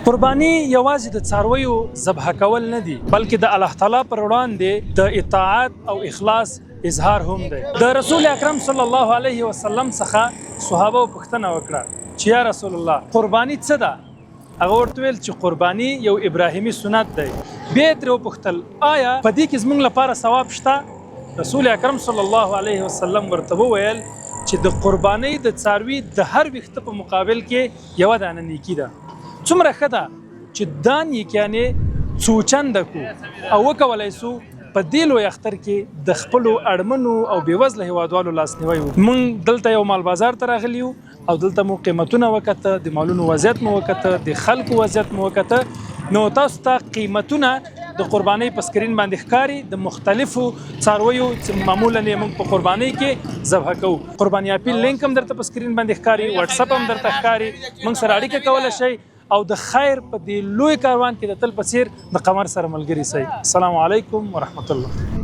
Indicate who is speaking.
Speaker 1: قرباني یوازې د څارویو ذبح کول نه دي، بلکې د الله تعالی پر وړاندې د اطاعت او اخلاص اظهار هم دی. د رسول اکرم صلی الله علیه وسلم څخه صحابه پوښتنه وکړه چې یا رسول الله، قرباني څه ده؟ هغه ورته وویل چې قرباني یو ابراهیمي سنت دی. بیا یې ترې وپوښتل، آیا په دې کې زموږ لپاره ثواب شته؟ رسول اکرم صلی الله علیه وسلم ورته وویل چې د قربانۍ د څاروي د هر ویښته په مقابل کې یوه دانه نیکي ده. څومره ښه ده چې دا نیکیانې څو چنده کو او وکولای سو په دې لوی اختر کې د خپلو اړمنو او بېوزله هېوادوالو لاسنیوی وکړو. موږ دلته یو مال بازار ته راغلي یو او دلته مو قیمتونه وکته، د مالونو وضعیت مو وکته، د خلکو وضعیت مو وکته. نو تاسو ته قیمتونه د قربانۍ په سکرین باندې ښکاري د مختلفو څارویو چې معمولا یې موږ په قربانۍ کې ذبح کوو. قرباني اپیل لینک هم درته په سکرین باندې ښکاري، واتساپ هم درته ښکاري، موږ سره اړیکه کولی شئ او د خیر په دې لوی کاروان کې د تل په څیر د قمر سره ملګري سئ. السلام علیکم ورحمت الله.